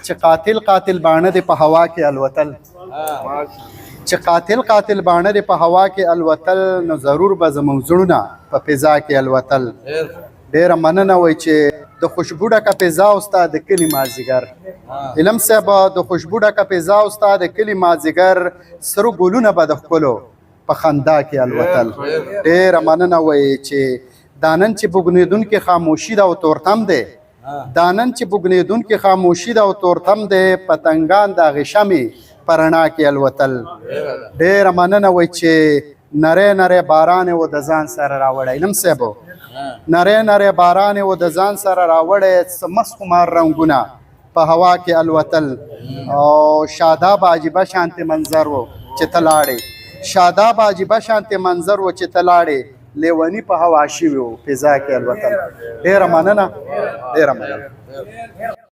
چې قاتل قاتل باڼه دې په هوا کې الوتل، چې قاتل قاتل باڼه دې په هوا کې الوتل، نو ضرور به زموږ زړونه په فضا کې الوتل. ډیره مننه. وای چې د خوشبو ډکه فضا او ستا د کلي مازیګر، علم صاحب، د خوشبو ډکه فضا او ستا د کلي مازیګر، سرو ګلونه به د ښکلو په خندا کې الوتل. ډیره مننه. وای چې دانن چې بوګنیدونکې خاموشي ده او تورتم دی، دانن چې بوګنیدونکې خاموشي ده او تورتم دی، پتنګان د هغې شمې په رڼا کې الوتل. ډیره مننه. وای چې نری نری باران یې و د ځان سره راوړی، علم صاحب، نری نری باران یې و د ځان سره راوړی، څه مست خمار رنګونه په هوا کې الوتل. او شاداب عجیبه شانتې منظر و چې ته لاړې، شاداب عجیبه شانتې منظر و چې ته لاړې، لیوني په هوا شوي وو، فضا کې الوتل. ډیره مننه، ډیره مننه.